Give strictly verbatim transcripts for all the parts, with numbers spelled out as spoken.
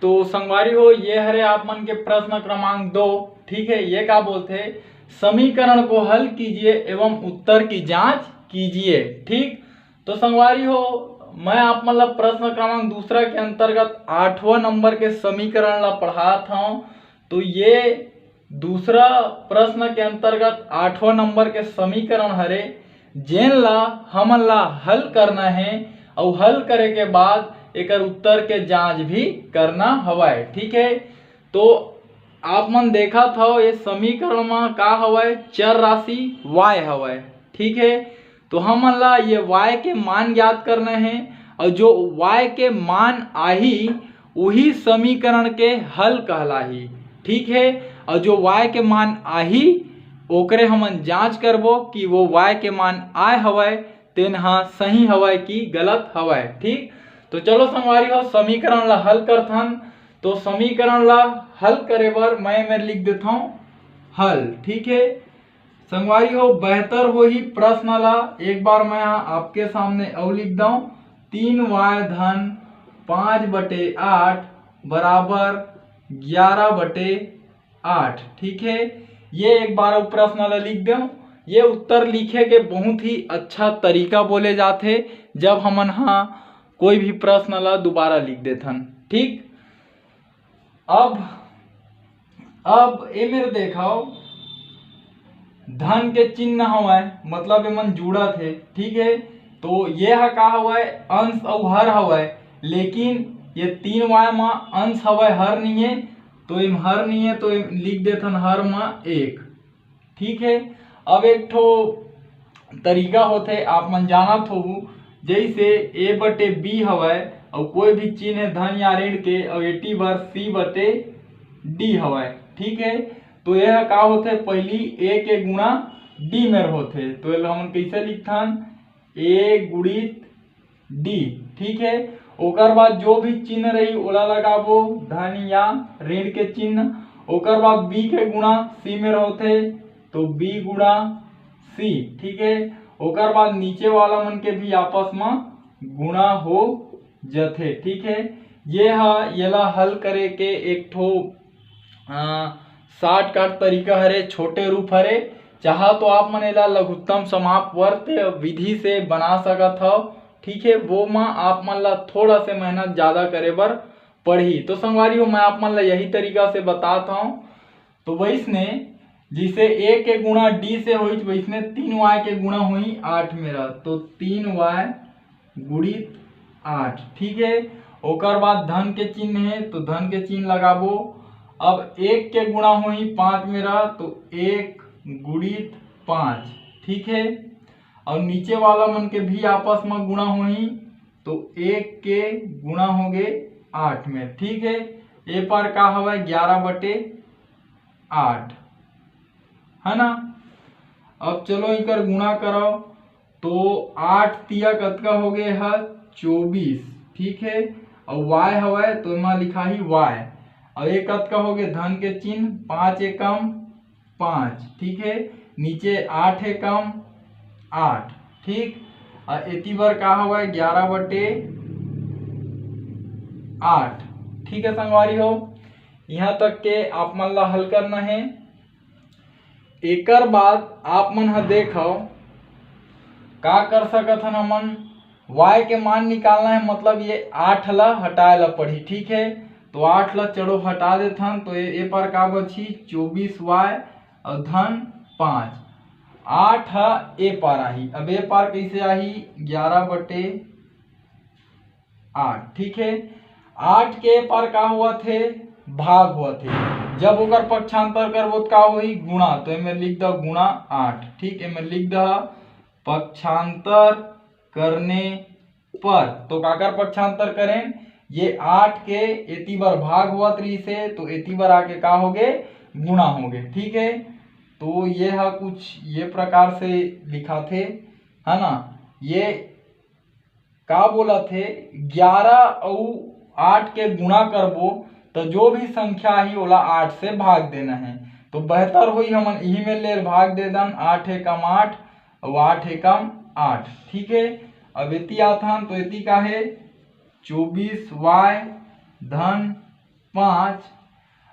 तो संगवारी हो, ये हरे आप मन के प्रश्न क्रमांक दो। ठीक है, ये का बोलथे, समीकरण को हल कीजिए एवं उत्तर की जांच कीजिए। ठीक, तो संगवारी हो, मैं आप मन ला प्रश्न क्रमांक दूसरा के अंतर्गत आठवां नंबर के समीकरण ला पढ़ात हूँ। तो ये दूसरा प्रश्न के अंतर्गत आठवां नंबर के समीकरण हरे, जेन ला हमन ला हल करना है और हल करे के बाद एकर उत्तर के जांच भी करना हवय। ठीक है, तो आप मन देखत हव, ये समीकरण में का हवय, चर राशि y हवय। ठीक है, तो हमन ला ये y के मान ज्ञात करना है और जो y के मान आही, वही समीकरण के हल कहलाही। ठीक है, और जो y के मान आही, ओकरे हमन जांच करबो कि वो y के मान आय हवय, तेन ह सही हवय कि गलत हवय। ठीक, तो चलो संगवारी हो, समीकरण ला हल करथन। तो समीकरण ला हल करे बर मैं एमेर लिख देथव हल। ठीक है संगवारी हो, बेहतर होही प्रश्न ला एक बार मैं आपके सामने अउ लिख दऊं, तीन y धन पाँच बटे आठ बराबर ग्यारह बटे आठ। ठीक है, ये एक बार अउ प्रश्न ला लिख दऊं। ये उत्तर लिखे के बहुत ही अच्छा तरीका बोले जाथे, जब हमन हा कोई भी प्रश्न ला दोबारा लिख देथन। ठीक, अब अब एमेर देखव, धन के चिन्ह हवय, मतलब एमन जुड़त हे। ठीक है, तो ये ह का हवय, अंश अउ हर हवय, लेकिन ये तीन y म अंश हवय, हर नहीं है, तो एम हर नहीं है, तो एम लिख देथन हर म एक। ठीक है, अब एक ठो तरीका होथे, आप मन जानत होहू, जैसे a बटे b हवय अउ कोई भी चिन्ह हे धन या ऋण के, अउ एती बर c बटे d हवय। ठीक है, तो यह का होथे, पहली a के गुणा d मेर होथे, तो एला हमन कैसे लिखथन, a गुणित d। ठीक है, ओकर बाद जो भी चिन्ह रही ओला लगाबो, धन या ऋण के चिन्ह। ओकर बाद b के गुणा c मेर होथे, तो b गुणा c। ठीक है, ओकर बाद नीचे वाला मन के भी आपस में गुणा हो जथे। ठीक है, ये ह एला हल करे के एक ठो शॉर्टकट तरीका हरे, छोटे रूप हरे। चाहा तो आप मन एला लघुत्तम समाप्त वर्त विधि से बना सकत हव। ठीक है, वो म आप मन ला थोड़ा से मेहनत ज्यादा करे बर पड़ही। तो संगवारी हो, मैं आप मन ला यही तरीका से बतात हव। तो वैसने जैसे a के गुणा d से होइच, वैसने तीन y के गुणा होही आठ मेरा, तो तीन y गुणित आठ। ठीक है, ओकर बाद धन के चिन्ह है, तो धन के चिन्ह लगाबो। अब एक के गुणा होही पाँच मेरा, तो एक गुणित पाँच। ठीक है, और नीचे वाला मन के भी आपस में गुणा होही, तो एक के गुणा होगे आठ में। ठीक है, ए पर का हवय, ग्यारह बटे आठ, है ना। अब चलो इकर गुणा करव, तो आठ तिया कतका होगे ह, चौबीस। ठीक है, अउ y हवय तो एमा लिखाही y। अउ ये कतका होगे, धन के चिन्ह, पाँच एकम पाँच। ठीक है, नीचे आठ एकम आठ। ठीक, अउ एती बर का हवय, ग्यारह बटे आठ। ठीक है संगवारी हो, यहाँ तक के आप मन ला हल करना है। एकर बाद आप मन ह देखव, का कर सकत हन हमन, y के मान निकालना है, मतलब ये आठ ला हटाए ला पड़ही। ठीक है, तो आठ ला चलो हटा देथन, तो ए, ए पर का बची, चौबीस y और धन पाँच। आठ ह ए पार आही। अब ए पार कैसे आही, ग्यारह बटे आठ। ठीक है, आठ के ए पार का होवत हे, भाग होवत हे। जब ओकर पक्षांतर करबो त का होही, गुणा। तो एमे लिख द गुणा आठ। ठीक, एमे लिख द पक्षांतर करने पर। तो काकर पक्षांतर करें, ये आठ के एती बर भाग होवत रहिस हे, तो एती बर आके का होगे, गुणा होगे। ठीक है, तो ये हा कुछ ये प्रकार से लिखाथे, है ना। ये का बोलत हे, ग्यारह अउ आठ के गुणा करबो, तो जो भी संख्या आही, ओला आठ से भाग देना है। तो बेहतर होही हमन इही में ले भाग दे दन, आठ एकम आठ अउ आठ एकम आठ। ठीक है, अब एती आथन, तो एती का है, चौबीस y धन पाँच,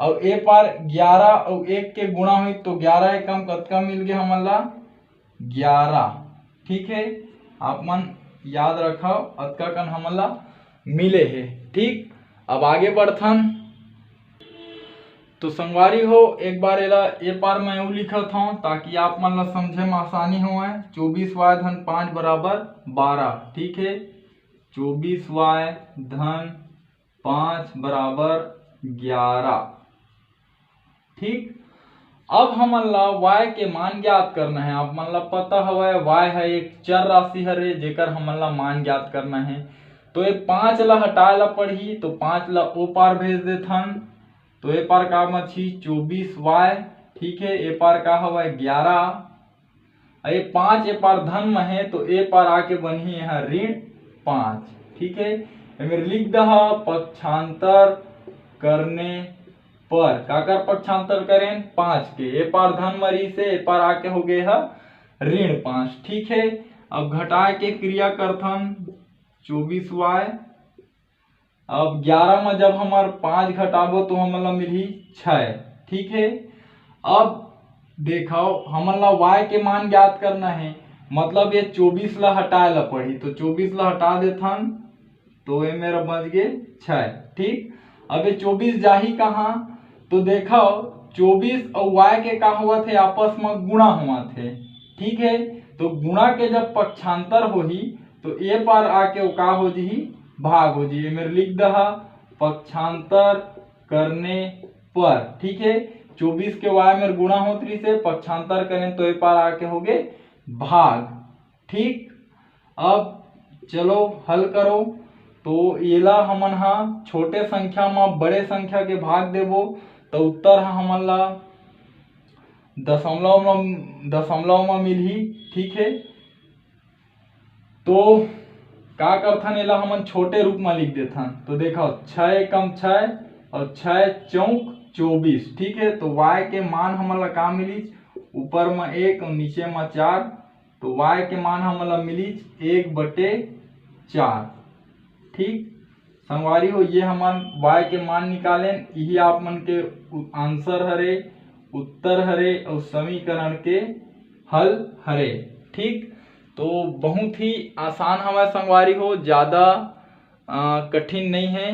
अउ ए पार ग्यारह अउ एक के गुणा होही तो ग्यारह एकम कतका मिल गे हमन ला? ग्यारह। ठीक है, आप मन याद रखव, अतका कन हमन ला मिले हे। ठीक, अब आगे बढ़थन। तो संगवारी हो, एक बार एला ए पार मैं उ लिखत हूँ ताकि आप मन ला समझे में आसानी होवय। चौबीस वाय धन पाँच बराबर बारह। ठीक है, चौबीस वाय धन पाँच बराबर ग्यारह। ठीक, अब हमन ला वाय के मान ज्ञात करना है। आप मन ला पता हवय, वाय ह एक चर राशि हरे, जेकर हमन ला मान ज्ञात करना है। तो ये पाँच ला हटाए ला पड़ही, तो पाँच ला ओ पार भेज देथन। तो ए पार का बची? चौबीस वाय। ठीक है, ए पार का हवय? ग्यारह। अउ ये पाँच ए पार धन म हे, तो ए पार आके बनही यहाँ ऋण पाँच। ठीक है, एमेर लिख दहा पक्षांतर करने पर। काकर पक्षांतर करेन? पाँच के। ए पार धन म रहिसे, ए पार आके हो गे ह ऋण पाँच। ठीक है, अब घटाए के क्रिया करथन, चौबीस वाय। अब ग्यारह म जब हमर पाँच घटाबो तो हमन ला मिलही छः। ठीक है, अब देखव, हमन ला वाय के मान ज्ञात करना है, मतलब ये चौबीस ला हटाए ला पड़ही, तो चौबीस ला हटा देथन, तो ये मेरा बच गे छः। ठीक, अब ये चौबीस जाही कहाँ? तो देखव, चौबीस अउ वाय के का होवत हे? आपस म गुणा होवत हे। ठीक है, तो गुणा के जब पक्षांतर होही तो ए पार आके वो का हो जही? भाग हो जही। ए मेर लिख दहा पक्षांतर करने पर। ठीक है, चौबीस के वाय मेर गुणा होत रहिसे, पक्षांतर करें तो ए पार आके हो गे भाग। ठीक, अब चलो हल करो। तो एला हमन हा छोटे संख्या म बड़े संख्या के भाग देबो, तो उत्तर हा हमन ला दशमलव म, दशमलव म मिलही। ठीक है, तो का करथन, एला हमन छोटे रूप म लिख देथन। तो देखो, छः एकम छः अउ छः चौक चौबीस। ठीक है, तो वाय के मान हमन ला का मिलिस? ऊपर म एक अउ नीचे म चार, तो वाय के मान हमन ला मिलिस एक बटे चार। ठीक, संगवारी हो, ये हमन वाय के मान निकालेन, यही आप मन के उ-, आंसर हरे, उत्तर हरे अउ समीकरण के हल हरे। ठीक, तो बहुत ही आसान हवय संगवारी हो, ज़्यादा, अ, कठिन नहीं है।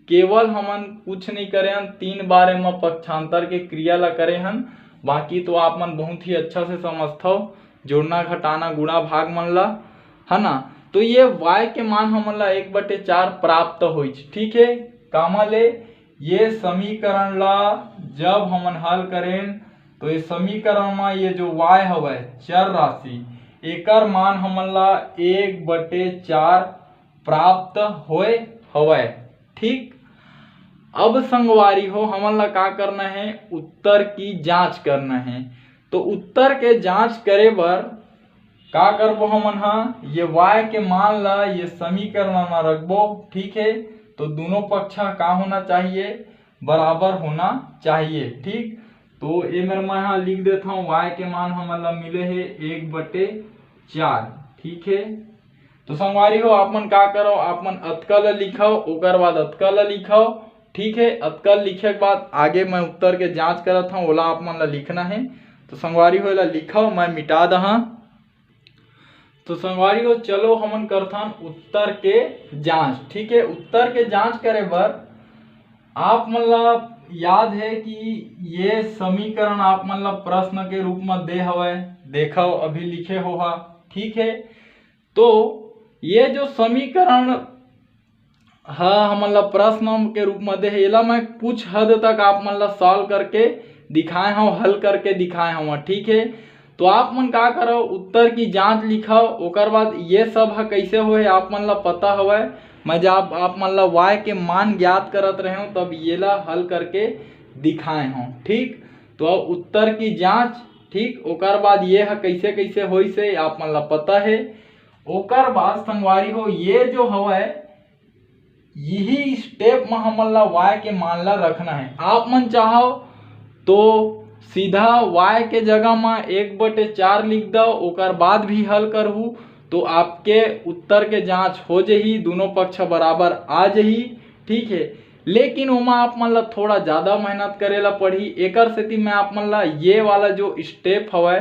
केवल हमन कुछ नहीं करे हन, तीन बार एमा पक्षांतर के क्रिया ला करे हन, बाकी तो आप मन बहुत ही अच्छा से समझथव, जोड़ना, घटाना, गुणा, भाग मन ला, है ना। तो ये वाय के मान हमन ला एक बटे चार प्राप्त होइच। ठीक है, कामा ले, ये समीकरण ला जब हमन हल करेन तो ये समीकरण म ये जो वाय हवय, चर राशि, एकर मान हमन ला एक बटे चार प्राप्त होए हवय। ठीक, अब संगवारी हो, हमन ला का करना है? उत्तर की जांच करना है। तो उत्तर के जांच करे बर का करबो हमन हा? ये वाय के मान ला ये समीकरण म रखबो। ठीक है, तो दोनों पक्ष का होना चाहिए? बराबर होना चाहिए। ठीक, तो ए मेर मैं हा लिख देता हूँ, वाय के मान हमन ला मिले हे एक बटे चार। ठीक है, तो संगवारी हो, आप मन का करो, आप मन अतका ला लिखव, ओकर बाद अतका ला लिखव। ठीक है, अतका लिखे के बाद आगे मैं उत्तर के जांच करत हूँ, ओला आप मन ला लिखना है। तो संगवारी हो, एला लिखव, मैं मिटा दहा। तो संगवारी हो, चलो हमन करथन उत्तर के जांच। ठीक है, उत्तर के जांच करे बर आप मन ला याद है कि ये समीकरण आप मन ला प्रश्न के रूप में दे हवय, देखव अभी लिखे होहा। ठीक है, तो ये जो समीकरण ह हमन ला प्रश्न के रूप में दे हे, एला मैं कुछ हद तक आप मन ला सॉल्व करके दिखाए हव, हल करके दिखाए हव। ठीक है, तो आप मन का करव, उत्तर की जांच लिखव, ओकर बाद ये सब ह कैसे होए आप मन ला पता हवय। मैं जब आप मन ला वाय के मान ज्ञात करत रहे हूँ, तब ये ला हल करके दिखाए हूँ। ठीक, तो अब उत्तर की जांच, ठीक, ओकर बाद ये ह कैसे कैसे होइस हे आप मन ला पता है। ओकर बाद संगवारी हो, ये जो हवय, यही स्टेप म हमन ला वाय के मान ला रखना है। आप मन चाहो तो सीधा वाय के जगह म एक बटे चार लिख दव, ओकर बाद भी हल करहू तो आपके उत्तर के जांच हो जही, दोनों पक्ष बराबर आ जही। ठीक है, लेकिन ओमा आप मन ला थोड़ा ज्यादा मेहनत करे ला पड़ही। एकर सेती मैं आप मन ला ये वाला जो स्टेप हवय,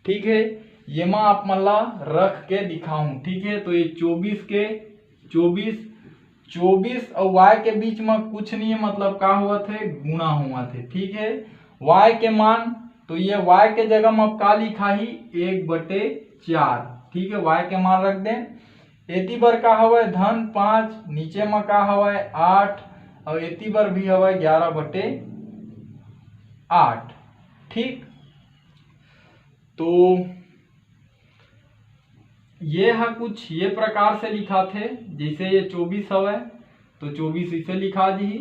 ठीक है, ये मा आप मन ला रख के दिखाऊं, ठीक है। तो ये चौबीस के चौबीस, चौबीस और वाई के बीच में कुछ नहीं है, मतलब का हुआ थे, गुणा हुआ थे, ठीक है। वाई के मान, तो ये वाई के जगह में अब का लिखा ही, एक बटे चार, ठीक है, वाई के मान रख दें। एती बर का हवय, धन पाँच, नीचे में का हवय, आठ, और एती बर भी हवय ग्यारह बटे आठ, ठीक। तो ये हा कुछ ये प्रकार से लिखाथे, जैसे ये चौबीस हवय तो चौबीस इसे लिखा दिही,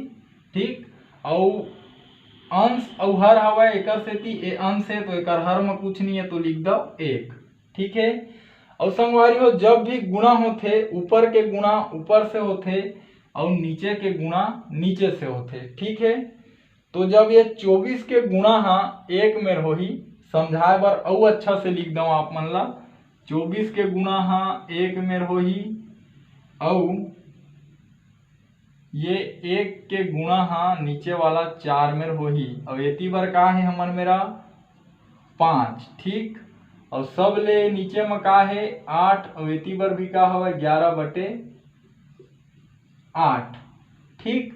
ठीक। अउ अंश अउ हर हवय, एकर सेती ए अंश है तो एकर हर में कुछ नहीं है तो लिख दो एक, ठीक है। अउ संगवारी हो, जब भी गुणा होथे, ऊपर के गुणा ऊपर से होथे अउ नीचे के गुणा नीचे से होथे, ठीक है। तो जब ये चौबीस के गुणा हा एक मेर होही, समझाए बर अउ अच्छा से लिख दऊं आप मन ला, चौबीस के गुणा हा एक मेर होही, अउ ये एक के गुणा हा नीचे वाला चार मेर होही, अउ एती बर का है हमर मेरा, पाँच, ठीक। अउ सब ले नीचे में का है, आठ, अउ एती बर भी का हवय, ग्यारह बटे आठ, ठीक।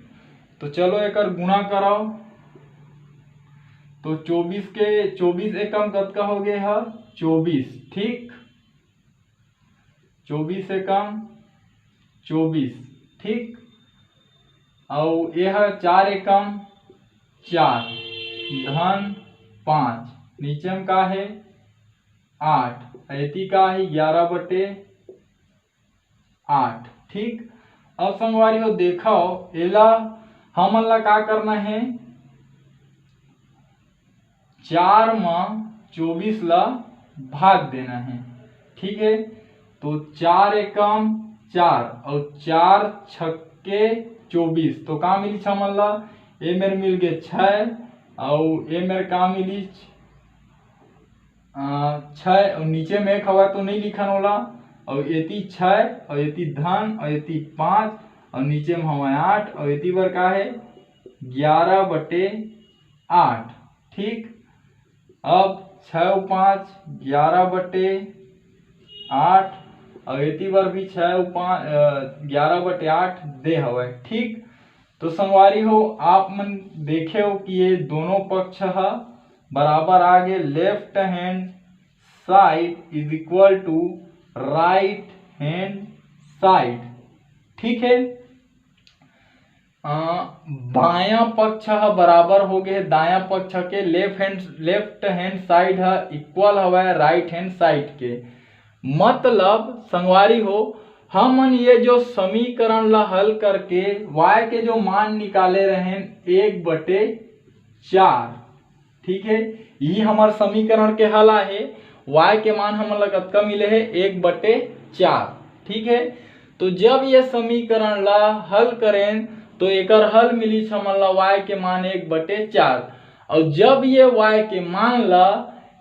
तो चलो एकर गुणा कराओ, तो चौबीस के चौबीस एकम कतका हो गए है, चौबीस, ठीक। चौबीस एकम चौबीस, ठीक। अउ ये है चार एकम चार, धन पाँच, नीचे में का है, आठ, एती का है, ग्यारह बटे आठ, ठीक। अब संगवारी हो, देखो, एला हमन ला का करना है, चार म चौबीस ला भाग देना है, ठीक है। तो चार एकम चार और चार छक्के चौबीस, तो का मिली हमन ला, ए मेर मिल गए छः और ए मेर का मिली, छः, और नीचे में एक हवा तो नहीं लिखन ओला, और एती छः और एती धन और एती पाँच और नीचे में हवा आठ और एती बर का है, ग्यारह बटे आठ, ठीक। अब छः पाँच ग्यारह बटे आठ और एती बर भी छः पाँच ग्यारह बटे आठ दे हवय, ठीक। तो संगवारी हो, आप मन देखे हो कि ये दोनों पक्ष ह बराबर आ गए, left hand side is equal to right hand side, ठीक है। बायां पक्ष ह बराबर हो गए दायां पक्ष के, left hand left hand side ह equal हवय right hand side के। मतलब संगवारी हो, हमन ये जो समीकरण ला हल करके y के जो मान निकाले रहेन एक बटे चार, ठीक है, ये हमार समीकरण के हल आहे। y के मान हमन ला कतका मिले है, एक बटे चार, ठीक है। तो जब ये समीकरण ला हल करेन तो एकर हल मिली हमन ला y के मान एक बटे चार, और जब ये y के मान ला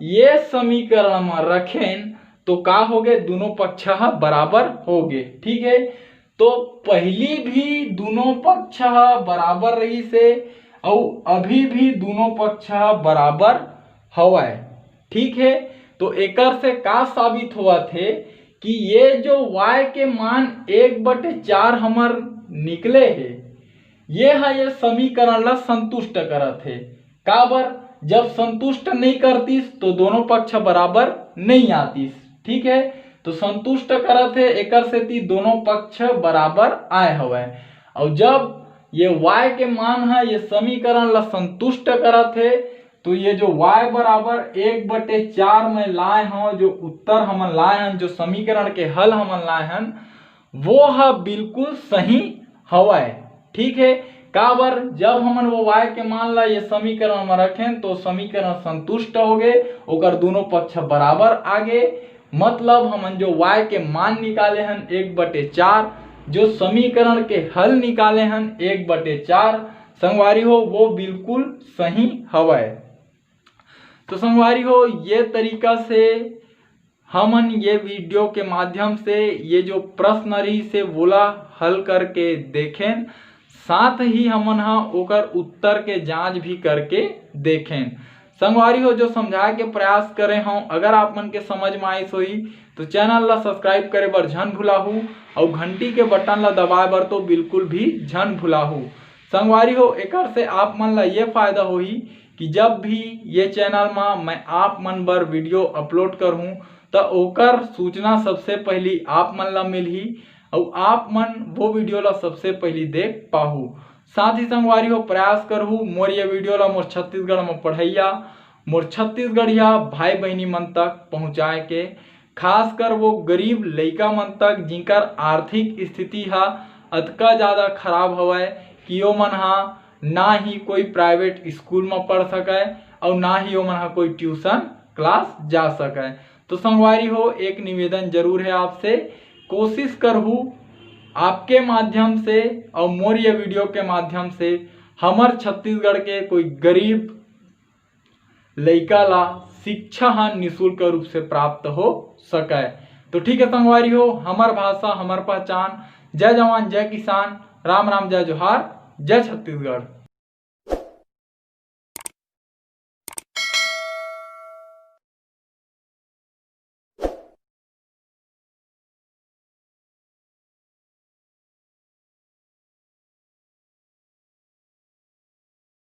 ये समीकरण में रखेन तो का हो गए, दोनों पक्ष ह बराबर हो गए, ठीक है। तो पहली भी दोनों पक्ष ह बराबर रही से, और अभी भी दोनों पक्ष ह बराबर हवय, ठीक है। तो एकर से का साबित होवत हे कि ये जो y के मान एक बटे चार हमर निकले हे, ये ह ये समीकरण ला संतुष्ट करत हे। काबर, जब संतुष्ट नहीं करतीस तो दोनों पक्ष बराबर नहीं आतीस, ठीक है। तो संतुष्ट करत हे, एकर सेती दोनों पक्ष बराबर आए हवय। और जब ये y के मान ह ये समीकरण ला संतुष्ट करत हे, तो ये जो y बराबर एक बटे चार में लाए हव, जो उत्तर हमन लाए हन, जो समीकरण के हल हमन लाए हन, वो ह बिल्कुल सही हवय, ठीक है। काबर, जब हमन वो y के मान ला ये समीकरण में रखेन तो समीकरण संतुष्ट हो गए, ओकर दोनों पक्ष बराबर आ गए। मतलब हमन जो y के मान निकाले हन एक बटे चार, जो समीकरण के हल निकाले हन एक बटे चार, संगवारी हो, वो बिल्कुल सही हवय। तो संगवारी हो, ये तरीका से हमन ये वीडियो के माध्यम से ये जो प्रश्न रही से वोला हल करके देखेन। साथ ही हमन ह ओकर उत्तर के जांच भी करके देखेन। संगवारी हो, जो समझाए के प्रयास करे हंव, अगर आप मन के समझ में आइस होही तो चैनल ला सब्सक्राइब करे बर झन भुलाहू, अउ घंटी के बटन ला दबाए बर तो बिल्कुल भी झन भुलाहू। संगवारी हो, एकर से आप मन ला ये फायदा होही कि जब भी ये चैनल मा मैं आप मन बर वीडियो अपलोड करहूँ, त ओकर सूचना सबसे पहली आप मन ला मिलही, अउ आप मन वो वीडियो ला सबसे पहली देख पाहू। साथ ही संगवारी हो, प्रयास करहू मोर ये वीडियो ला मोर छत्तीसगढ़ में पढ़ैया, मोर छत्तीसगढ़िया भाई बहिनी मन तक पहुँचाए के। खासकर वो गरीब लइका मन तक, जिनकर आर्थिक स्थिति हा अतका ज़्यादा खराब हवय कि ओमन हा ना ही कोई प्राइवेट स्कूल में पढ़ सकय अउ ना ही ओमन हा कोई ट्यूशन क्लास जा सकय। तो संगवारी हो, एक निवेदन जरूर है आपसे, कोशिश करहू आपके माध्यम से और मोर ये वीडियो के माध्यम से हमर छत्तीसगढ़ के कोई गरीब लइका ला शिक्षा ह निशुल्क रूप से प्राप्त हो सकय। तो ठीक है संगवारी हो, हमर भाषा हमर पहचान। जय जवान, जय किसान, राम राम, जय जोहार, जय छत्तीसगढ़।